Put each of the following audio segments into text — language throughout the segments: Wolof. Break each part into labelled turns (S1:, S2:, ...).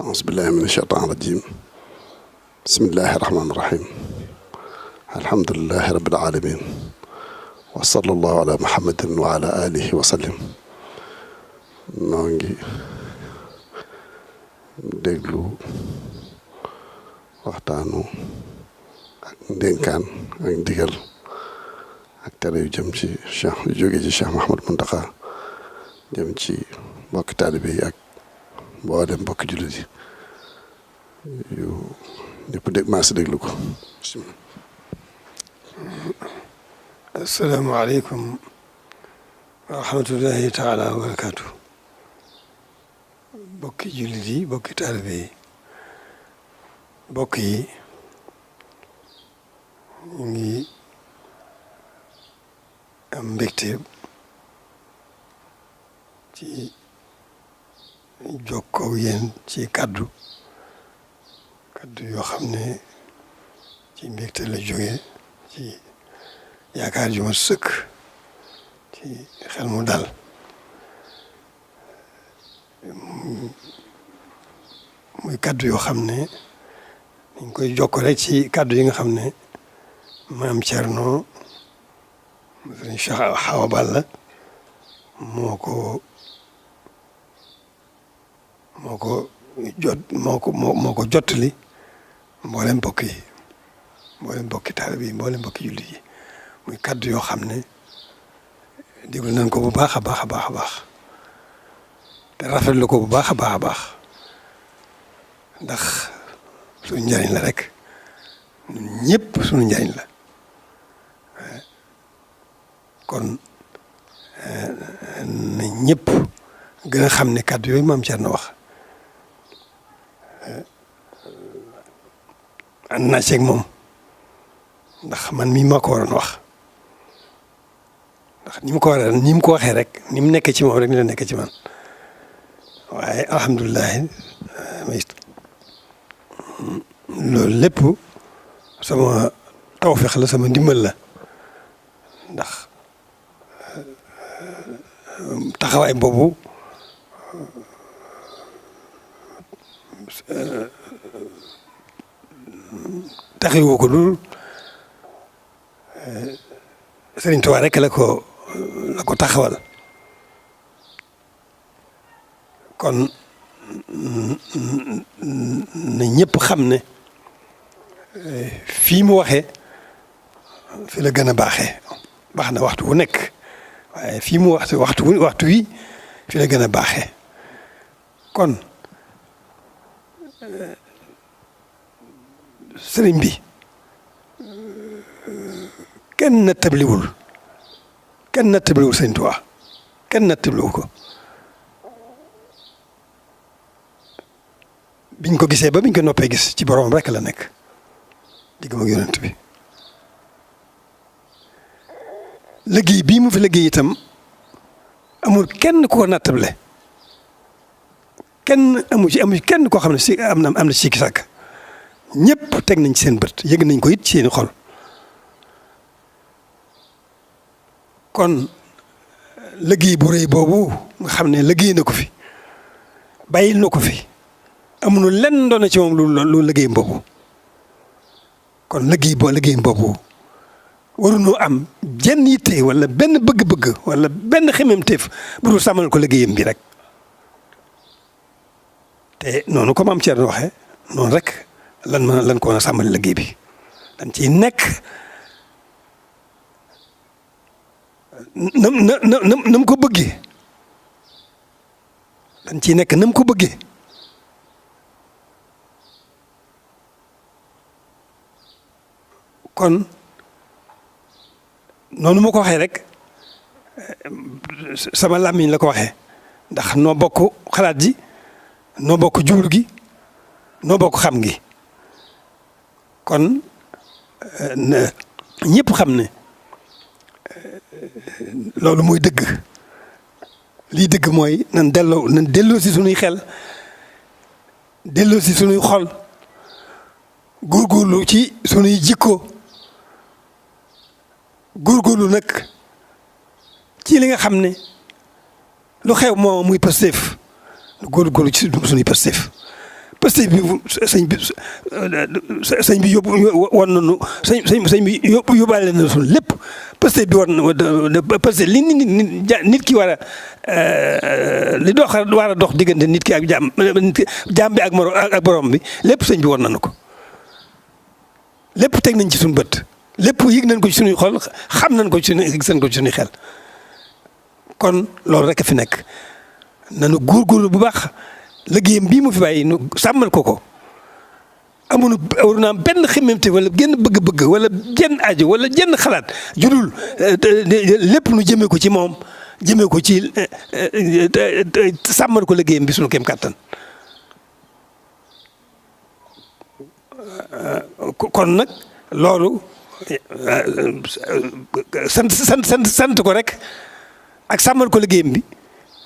S1: أعوذ بالله من الشيطان الرجيم بسم الله الرحمن الرحيم الحمد لله رب العالمين وصلى الله على محمد وعلى آله وسلم noo ngi déglu waxtaanu ak ndénkaan ak ndigal ak tere yu jëm ci Cheikh yu jóge ci Cheikh Mouhamadou Mountakha jëm ci mbokki taalibe yi ak mboolem mbokki jullit yi yu ñëpp dégg maa si déglu ko bismillah.
S2: asalaamaaleykum wa rahmatullahi taala wa barakaatu. bokki jullit yi bokki taalibe yi bokk yi ñu ngi am mbégte ci jokkoo yéen ci kaddu yoo xam ne ci mbégte la jógee ci yaakaar ju ma sëkk ci xel mu dal muy kaddu yoo xam ne dañ koy jokk rek ci kaddu yi nga xam ne maam Thierno sëriñ Cheikh Awa Balla moo ko jottali mboolem mbokk yi mboolem mbokki taalibe yi mboolem mbokki jullit yi muy kaddu yoo xam ne déglu nañ ko bu baax a baax a baax a baax te rafetlu ko bu baax a baax a baax ndax suñu njariñ la rek ñun ñëpp suñu njariñ la kon na ñëpp gën a xam ne kaddu yooyu maam Thierno wax ànd naa ceeg moom ndax man mii maa ko waroon wax ndax ni mu ko waxee rek ni mu nekkee ci moom rek ni la nekkee ci man waaye alhamdulilah loolu lépp sama tawfeex la sama ndimbal la ndax taxawaay boobu taxawoo ko dul Sëriñ Tuubaa rek la ko taxawal kon na ñëpp xam ne fii mu waxee fi la gën a baaxee baax na waxtu wu nekk waaye fii mu waxtu wi fi la gën a baaxee kon sëriñ bi kenn nattabliwul Sëriñ Tuubaa kenn nattabliwul ko biñ ko gisee ba biñ ko noppee gis ci boroom rek la nekk digg ak yonent bi liggéey bii mu fi liggéey itam amul kenn ku ko nattable kenn amu ci kenn koo xam ne si am na sikki sàkk ñëpp teg nañ ci seen bët yëg nañ ko it ci seeni xol kon liggéey bu rëy boobu nga xam ne liggéey na ko fi bàyyil na ko fi amuñu lenn doon na ci moom lu liggéey boobu kon liggéey boobu waruñoo am jenn yitte wala benn bëgg-bëgg wala benn xememteef bu dul sàmmal ko liggéeyam bi rek te noonu comme am Thierno waxee noonu rek lan ko mën a sàmmal liggéey bi dañ ciy nekk nam ko bëggee dañ ciy nekk nam ko bëggee kon noonu ma ko waxee rek sama làmmiñ la ko waxee ndax noo bokk xalaat ji noo bokk jublu gi noo bokk xam gi kon ñëpp xam ne loolu mooy dëgg lii dëgg mooy nan delloo si sunuy xel delloo si sunuy xol góorgóorlu ci sunuy jikko góorgóorlu nag ci li nga xam ne lu xew moo muy Pastef góorgóorlu ci sunuy Pastef Pastef bi sëñ bi yóbbu war nañu sëñ bi yóbbaale na suñu lépp Pastef bi war na parce que li nit ki war a li war a dox diggante nit ki ak jaam bi ak borom bi lépp sëñ bi war nañu ko lépp teg nañ ci suñu bët lépp yëg nañ ko ci suñuy xol xam nañ ko ci suñuy xel kon loolu rek a fi nekk nanu góorgóorlu bu baax liggéeyam bii mu fi bàyyi nu sàmmal ko amuñu war naa benn xemmemte wala genn bëgg-bëgg wala jenn aajo wala jenn xalaat judul lépp nu jëmee ko ci moom jëmee ko ci sàmmal ko liggéeyam bi suñu kem kàttan kon nag loolu sant ko rek ak sàmmal ko liggéeyam bi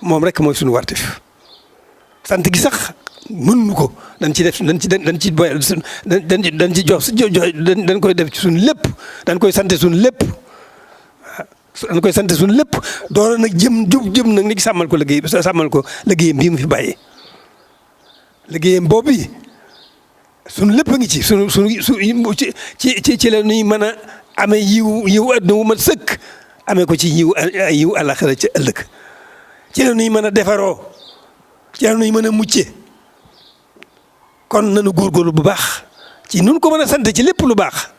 S2: moom rek mooy suñu wartif sant gi sax mënuñu ko dañ koy def ci suñu lépp dañ koy sant suñu lépp dañ koy sant suñu lépp doora nag jëm nag ni sàmmal ko liggéeyam bii mu fi bàyyi liggéeyam boobu bi suñu lépp a ngi ci ci la ñuy mën a amee yiw àdduna wu mat sëkk amee ko ci yiw àllaxira ci ëllëg ci la ñuy mën a defaroo ci la ñuy mën a mucce kon nañu góorgóorlu bu baax ci nun ko mën a sant ci lépp lu baax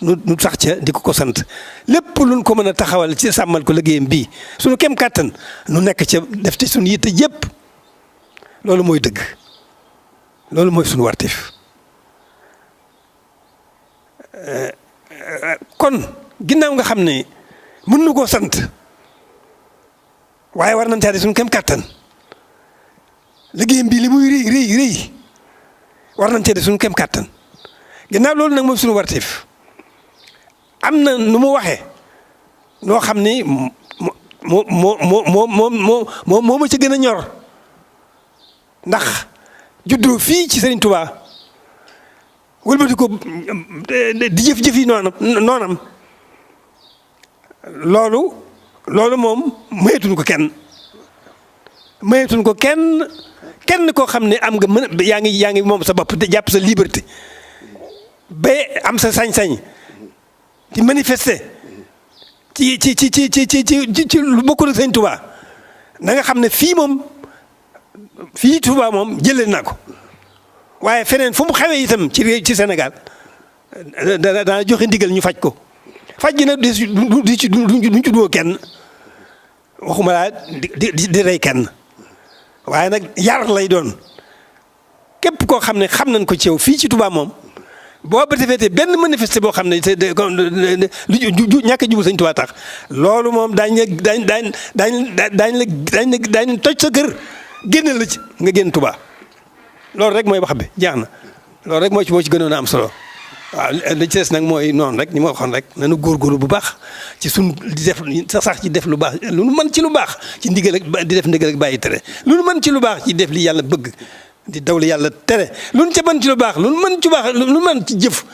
S2: nu sax ca di ko sant lépp luñ ko mën a taxawal ci sàmmal ko liggéeyam bii suñu kem kàttan nu nekk ca def ci suñu yitte yëpp loolu mooy dëgg loolu mooy suñu wartif kon ginnaaw nga xam ne mën nu koo sant waaye war nañ caa def suñu kem kàttan liggéeyam bii li muy rëy war nañ cee def suñu kem kàttan ginnaaw loolu nag mooy suñu wartif am na nu mu waxee noo xam ni moo ma ci gën a ñor ndax juddoo fii ci Serigne Touba wëlbati ko di jëf yi noonam loolu moom mayetuñ ko kenn koo xam ne am nga yaa ngi moom sa bopp te jàpp sa liberté ba am sa sañ-sañ di manifester ci lu bokkul ak Sëñ Touba na nga xam ne fii Touba moom jëlee naa ko waaye feneen fu mu xewee itam ci Sénégal dana joxe ndigal ñu faj ko faj gi nag duñ ci doo kenn waxuma laa di rey kenn waaye nag yar lay doon képp koo xam ne xam nañ ko ci yow fii ci Touba moom boo ba defee benn manifester boo xam ne lu ñàkk a jublu Sëñ Touba tax loolu moom daañu toj sa kër génne la ci nga génn Touba loolu rek mooy wax bi jeex na loolu rek moo ci gënoon a am solo waaw li ci des nag mooy noonu rek ni ma waxoon rek nañu góorgóorlu bu baax ci di def sax ci def lu baax lu nu mën ci lu baax ci ndigal ak di def ndigal ak bàyyi tere lu nu mën ci lu baax ci def li yàlla bëgg di daw li yàlla tere lu nu ca mën ci lu baax lu nu mën ci baax lu nu mën ci jëf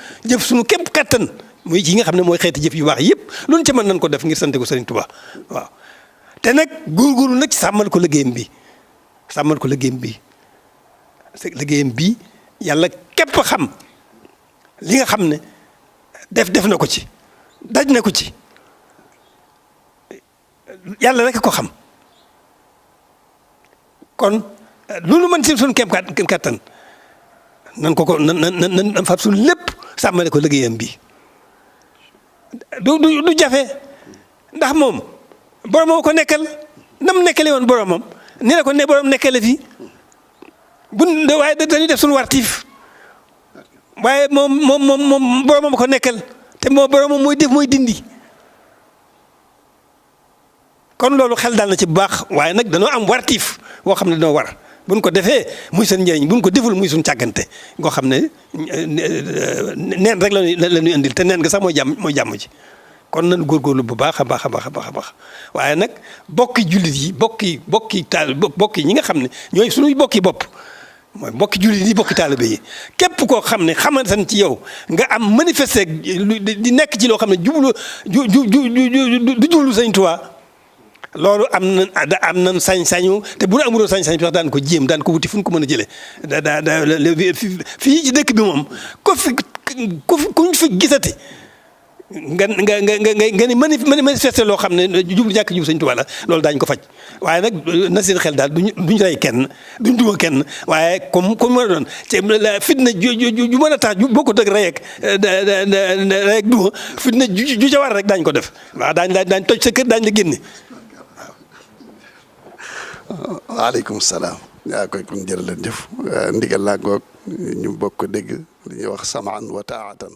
S2: suñu képp kattan muy yi nga xam ne mooy xeeti jëf yu baax yëpp lu nu ca mën nañ ko def ngir sante ko Serigne Touba waaw te nag góorgóorlu nag sàmmal ko liggéeyam bi yàlla képp xam li nga xam ne def na ko ci daj na ko ci yàlla rek ko xam kon lu nu mën si suñu kem kattan nan nan fab suñu lépp sàmmale ko liggéeyam bi du jafe ndax moom boromam ko nekkal nam nekkale woon boromam ni la ko ne borom nekkale fii waaye dañuy def suñu wartiif waaye moom boromam ko nekkal te moo boromam mooy def mooy dindi kon loolu xel daal na ci bu baax waaye nag dañoo am wartiif boo xam ne dañoo war buñ ko defee muy seen njëriñ buñ ko deful muy suñ càggante ngoo xam ne neen rek la ñuy indil te neen nga sax mooy jàmm ji kon nañu góorgóorlu bu baax a baax waaye nag bokki jullit yi bokki ñi nga xam ne ñooy suñuy bokki bopp mooy bokki jullit yi bokki taalibe yi képp koo xam ne xamante ci yow nga am manifester di nekk ci loo xam ne du jublu Sëñ Tuubaa loolu am nañ sañ-sañu te bu nu amuloo sañ-sañ bi wax daan ko jéem daan ko wuti fu ñu ko mën a jëlee fii ci dëkk bi moom kuñ fi gisati nga ni manifester loo xam ne jublu ñàkk jub Sëñ Tuubaa la loolu daañu ko faj waaye nag na seen xel daal duñ rey kenn duñ duma kenn waaye comme mën a doon ci fitna ju mën a tax ju bokkut ak rey ak duma fitna ju ca war rek daañu ko def waaw daañ toj sa kër daañu la génne
S1: waaw. waaleykum salaam. yaa koy kon jërë leen jëf ndigal laa ngoog ñu bokk dégg li ñuy wax samaan wa taatan.